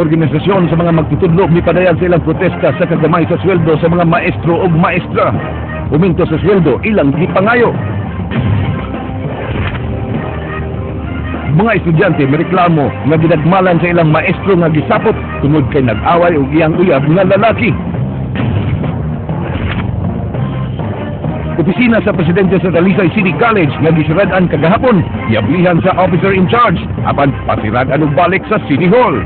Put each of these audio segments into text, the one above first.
Organisasyon sa mga magtutudlo mipadayag sa ilang protesta sa kagamay sa sweldo sa mga maestro ug maestra. Uminto sa sweldo ilang gipangayo. Mga estudyante mireklamo nga gidagmalan sa ilang maestro nga gisapot tungod kay nag-away og iyang uyab nga lalaki. Opisina sa presidente sa Talisay City College nga gisirad-an kagahapon, giablihan sa officer in charge apan pasirad-an og balik sa City Hall.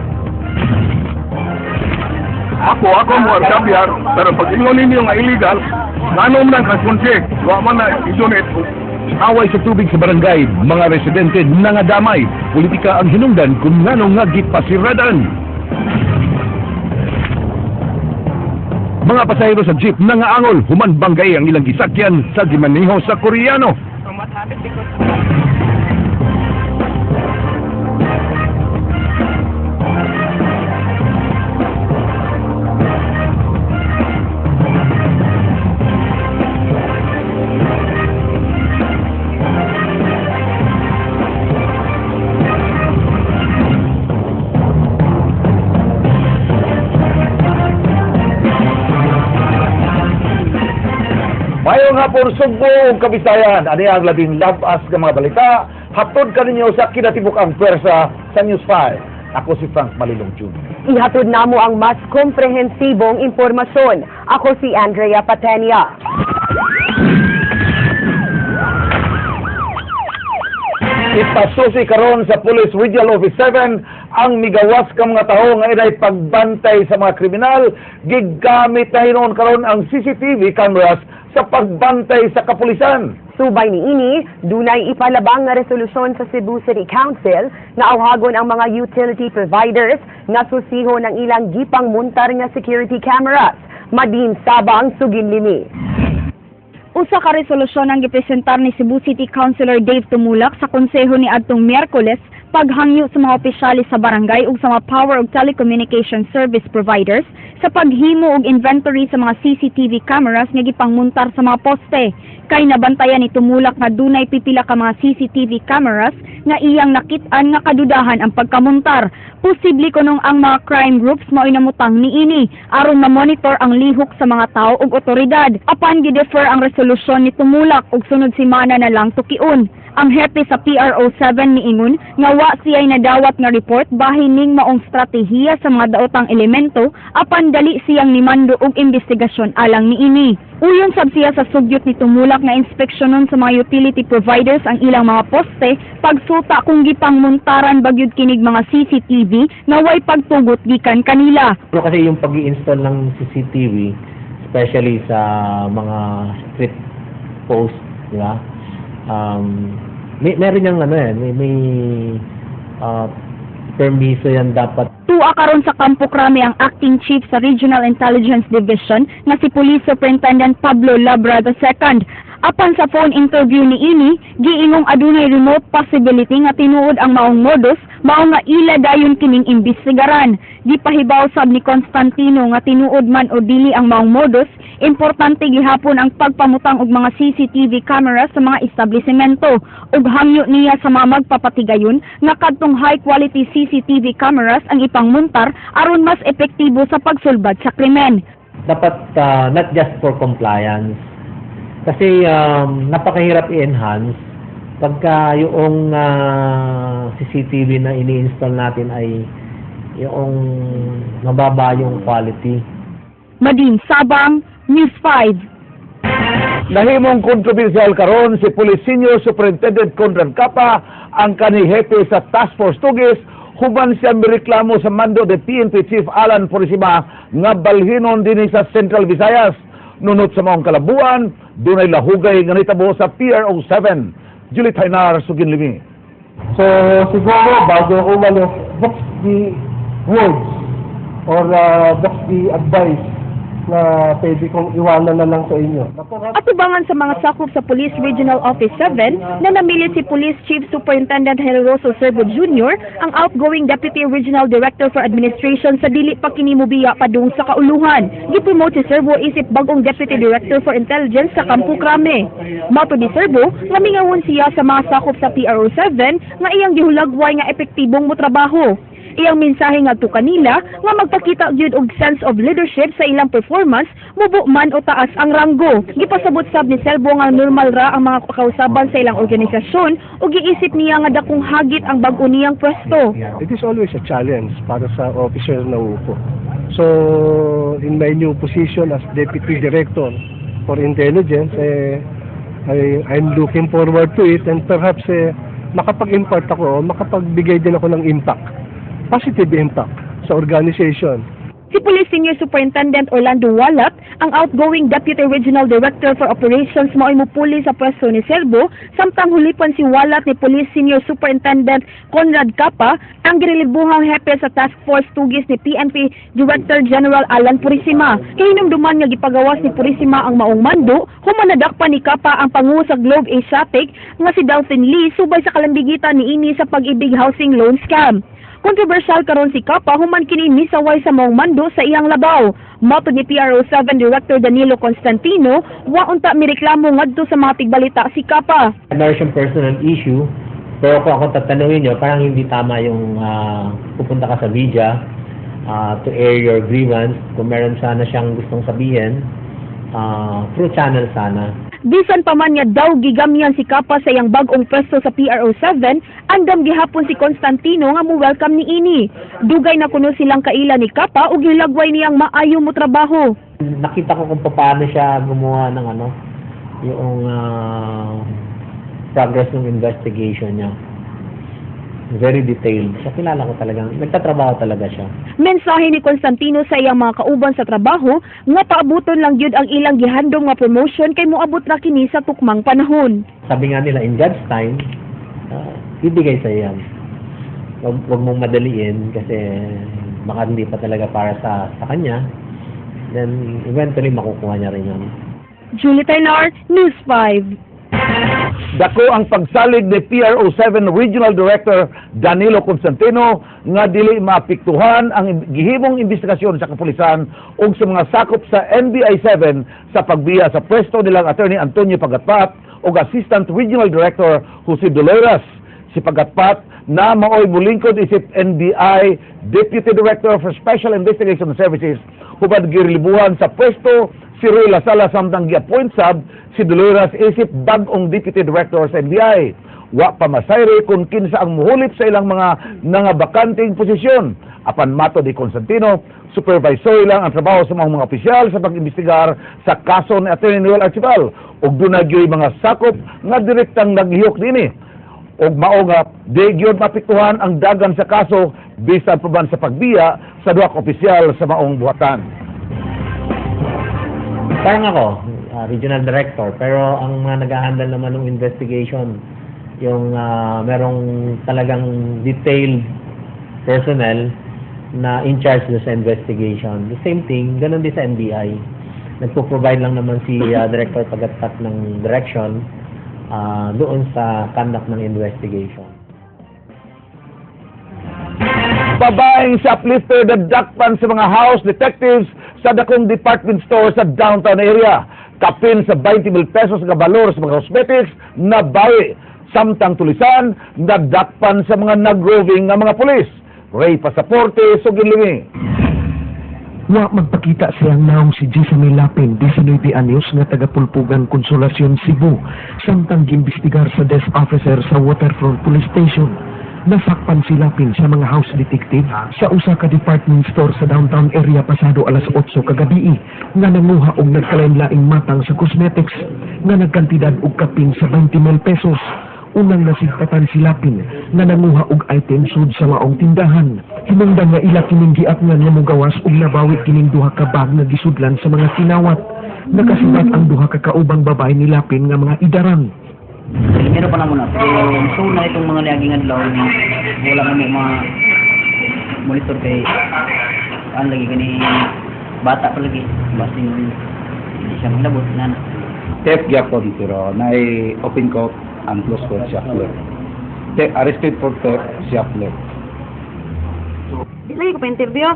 Ako mo kabyar, pero pag ingon ninyo nga illegal, ngano man ang response, wa man na i-donate. Away sa tubig sa barangay, mga residente nangadamay, politika ang hinungdan kung ngano nga gipasiradan. Mga pasahero sa jeep nangaangol, human banggay ang ilang gisakyan sa gimaneho sa Koreano. Mayong hapon Sugbo ug Kabisayan, ani ang labing labas nga mga balita hatod kaninyo sa kinatibuk-ang pwersa sa News 5. Ako si Frank Malilong Jr. Ihatod namo ang mas komprehensibong impormasyon. Ako si Andrea Patenia. Ipasusi karon sa Police Regional Office 7 ang migawas ka mga tawo nga inay pagbantay sa mga kriminal. Gigamit na hinuon karon ang CCTV cameras sa pagbantay sa kapulisan. Subay niini, dunay ipalabang nga resolusyon sa Cebu City Council nga awhagon ang mga utility providers nga susihon ang ilang gipangmuntar nga security cameras. Madin Sabang, Suginlimi. Usa ka resolusyon ang gipresentar ni Cebu City Councilor Dave Tumulak sa konseho ni adtong Miyerkules paghangyo sa mga opisyales sa barangay ug sa mga power ug telecommunication service providers sa paghimo og inventory sa mga CCTV cameras nga gipangmuntar sa mga poste. Kay nabantayan ni Tumulak nga dunay pipila ka mga CCTV cameras nga iyang nakit-an nga kadudahan ang pagkamuntar. Posible kunong ang mga crime groups mao'y namutang niini aron ma-monitor ang lihok sa mga tao ug otoridad. Apan gidefer ang resolusyon ni Tumulak ug sunod semana na lang tukion. Ang hepe sa PRO 7 niingon nga wa siya'y nadawat nga report bahin ning maong stratehiya sa mga daotang elemento apan dali siyang nimando og investigasyon alang niini. Uyon sab siya sa sugyot ni Tumulak nga inspeksyonon sa mga utility providers ang ilang mga poste pagsuta kung gipangmuntaran bagyod kinig mga CCTV nga way pagtugot gikan kanila. Pero kasi yung pag-i-install ng CCTV, especially sa mga street post, di ba? Meron yung ano eh, may permiso yan dapat. Tuwa karon sa Kampo Crame ang acting chief sa Regional Intelligence Division nga si Police Superintendent Pablo Labra II. Apan sa phone interview ni ini, giingong adunay remote possibility nga tinuod ang maong modus, mao nga ila dayon kining imbestigaran. Gipahibaw sab ni Constantino nga tinuod man o dili ang maong modus, importante gihapon ang pagpamutang og mga CCTV cameras sa mga establishmento ug hangyo niya sa mga magpapatigayon nga kadtong high quality CCTV cameras ang ipangmuntar aron mas epektibo sa pagsulbad sa krimen. Dapat not just for compliance. Kasi napakahirap i-enhance pagka yung CCTV na ini-install natin ay yung mababa yung quality. Madin Sabang, News 5. Nahimong kontrobersyal karon si Police Senior Superintendent Conrad Capa ang kanihepe sa Task Force Tugis human siya mireklamo sa mando de PNP Chief Alan Purisima nga balhinon dinhi sa Central Visayas. Nunot sa maong kalabuan, dunay lahugay nga nitabo sa PRO 7. Julie Tainar, Suginlimi. So siguro bago ako umalis, that's the words or that's the advice na pwede kong iwanan na lang sa inyo. Atubangan sa mga sakop sa Police Regional Office 7 na namili si Police Chief Superintendent Generoso Servo Jr. ang outgoing Deputy Regional Director for Administration sa dili pa kini mobiya padung sa kauluhan. Gipromote si Servo isip bagong Deputy Director for Intelligence sa Kampo Crame. Mato ni Servo, nga mingawon siya sa mga sakop sa PRO 7 nga iyang gihulagway nga epektibong motrabaho. Iyang mensahe ngadto kanila nga magpakita gyud og sense of leadership sa ilang performance, mubo man o taas ang ranggo. Gipasabot sab ni Selbo nga normal ra ang mga kausaban sa ilang organisasyon ug giisip niya nga dakong hagit ang bag-o niyang pwesto. It is always a challenge para sa officer na uupo. So, in my new position as Deputy Director for Intelligence, eh, I'm looking forward to it and perhaps eh, makapag-impart ako, makapagbigay din ako ng impact, positive impact sa organization. Si Police Senior Superintendent Orlando Walat, ang outgoing Deputy Regional Director for Operations, mao'y mupuli sa pwesto ni Selbo, samtang hulipan si Walat ni Police Senior Superintendent Conrad Capa, ang girelibuhang hepe sa Task Force Tugis ni PNP Director General Alan Purisima. Kahinumduman nga gipagawas ni Purisima ang maong mando, human nadakpan ni Capa ang pangulo sa Globe Asiatic nga si Delphine Lee subay sa kalambigitan niini sa Pag-ibig housing loan scam. Kontrobersyal karon si Capa human kini misaway sa maong mando sa iyang labaw. Matod ni PRO 7 Director Danilo Constantino, wa unta mireklamo ngadto sa mga tigbalita si Capa. Meron siyang personal issue, pero kung ako tatanungin nyo, parang hindi tama yung pupunta ka sa media to air your grievance. Kung meron sana siyang gustong sabihin, through channel sana. Bisan pa man nga daw gigamyan si Capa sa iyang bag-ong pwesto sa PRO 7, andam gihapon si Constantino nga mo-welcome niini. Dugay na kuno silang kaila ni Capa ug gilagway niyang maayo mo trabaho. Nakita ko kung paano siya gumawa ng ano, yung progress ng investigation niya. Very detailed. Siya, kilala ko talagang, nagtatrabaho talaga siya. Mensahe ni Constantino sa iyang mga kauban sa trabaho nga paabuton lang gyud ang ilang gihandom nga promotion kay moabot ra kini sa tukmang panahon. Sabi nga nila, in God's time, ibigay sa yan. Wag mong madaliin kasi baka hindi pa talaga para sa kanya. Then, eventually, makukuha niya rin yun. Julie Taylor, News 5. Dako ang pagsalig ni PRO 7 Regional Director Danilo Constantino nga dili maapektuhan ang gihimong investigasyon sa kapulisan ug sa mga sakop sa NBI 7 sa pagbiya sa pwesto nilang Attorney Antonio Pagatpat ug Assistant Regional Director Jose Dolores. Si Pagatpat na maoy mulingkod isip NBI Deputy Director for Special Investigation Services hubad girelibuhan sa pwesto si Roy Lasala, samtang gi-appoint sab si Dolores isip bag-ong Deputy Director sa NBI. Wa pa masayri kung kinsa ang muhulip sa ilang mga nangabakanteng posisyon. Apan matod ni Constantino, supervisory lang ang trabaho sa mga opisyal sa pag-imbestigar sa kaso ni Attorney Noel Archival ug duna gyoy mga sakop nga direktang naglihok dinhi. Ug mao nga di gyud maapektuhan ang dagan sa kaso bisan pa man sa pagbiya sa duha ka opisyal sa maong buhatan. Parang ako, regional director, pero ang mga nag-handle naman ng investigation, yung merong talagang detailed personnel na in charge doon sa investigation. The same thing, ganun din sa NBI. Nagpo-provide lang naman si Director Pagatpat ng direction doon sa conduct ng investigation. Babaeng shoplifter nadakpan sa mga house detectives sa dakong department store sa downtown area. Kapin sa 20 mil pesos nga balor sa mga cosmetics nabawi. Samtang tulisan, nadakpan sa mga nag-roving nga mga pulis. Ray Pasaporte, Suginlingi. Wa magpakita siyang naong si Jessamy Lapin, 19 anyos, nga taga Pulpugan, Consolacion, Cebu, samtang giimbestigar sa desk officer sa Waterfront Police Station. Nasakpan si Lapin sa mga house detective sa usa ka department store sa downtown area pasado alas 8 kagabii nga nanguha og nagkalain-laing matang sa cosmetics nga nagkantidad og kapin sa 20 mil pesos. Unang nasigpatan si Lapin nga nanguha og item sud sa maong tindahan. Hinungdan nga ila kining giatngan nga mogawas ug nabawi kining duha ka bag nga gisudlan sa mga kinawat. Nakasibat ang duha ka kaubang babae ni Lapin nga mga idaran. Meron pa naman na. Pero so na itong mga niaging adlaw, wala na mo mga monitor kay ano lagi kani bata pa lagi. Basin hindi siya maglabot na. Theft gyapon, pero naay open coat and close coat shoplift. Arrested for theft, shoplift. Di lagi ko pa interview.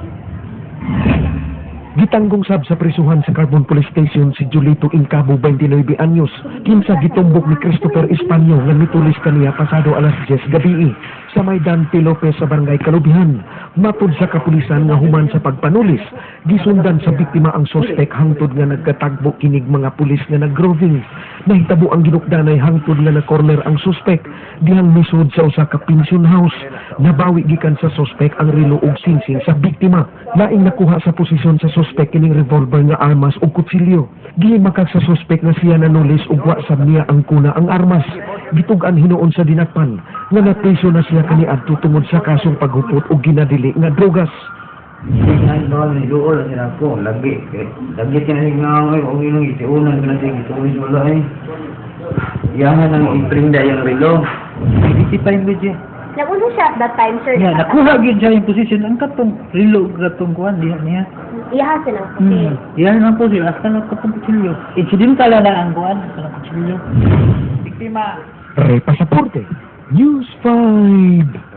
Gitanggong sab sa prisuhan sa Carbon Police Station si Julito Incabo, 29 anyos, kinsa gitumbok ni Christopher Espanyo nga mitulis kaniya pasado alas 10 gabi sa may Dante Lopez sa Barangay Kalubihan. Matud sa kapulisan nga human sa pagpanulis, gisundan sa biktima ang sospek hangtod nga nagkatagbo kinig mga pulis nga nagroving. Nahitabo ang ginukdanay hangtod nga na-corner ang sospek dihang misud sa usa ka pension house. Nabawi gikan sa sospek ang relo ug singsing sa biktima. Laing nakuha sa posisyon sa sospek kining revolver nga armas ug kutsilyo. Gihimakak sa sospek nga siya nanulis ug wa sab niya ang kuna ang armas. Gitug-an hinuon sa dinakpan nga napriso na siya kaniadto tungod sa kasong paghupot og ginadili nga drogas. Tingnan doon, niluol sila ko, lagi. Lagi tinalig na ako, kung inong itiunan ko na siya, ituunin wala eh. Yahan ang iprinda yung relo. 85 gud siya. Nauna siya at that time, sir. Ya, nakuha gyud siya yung position ang katong relo katong kuan diha niya. Iha siya ng pusil. Iyahan ang pusil, hasta na katong kutsilyo. Incidental na ang kuan, katong kutsilyo. Biktima. Re Pasaporte, News 5.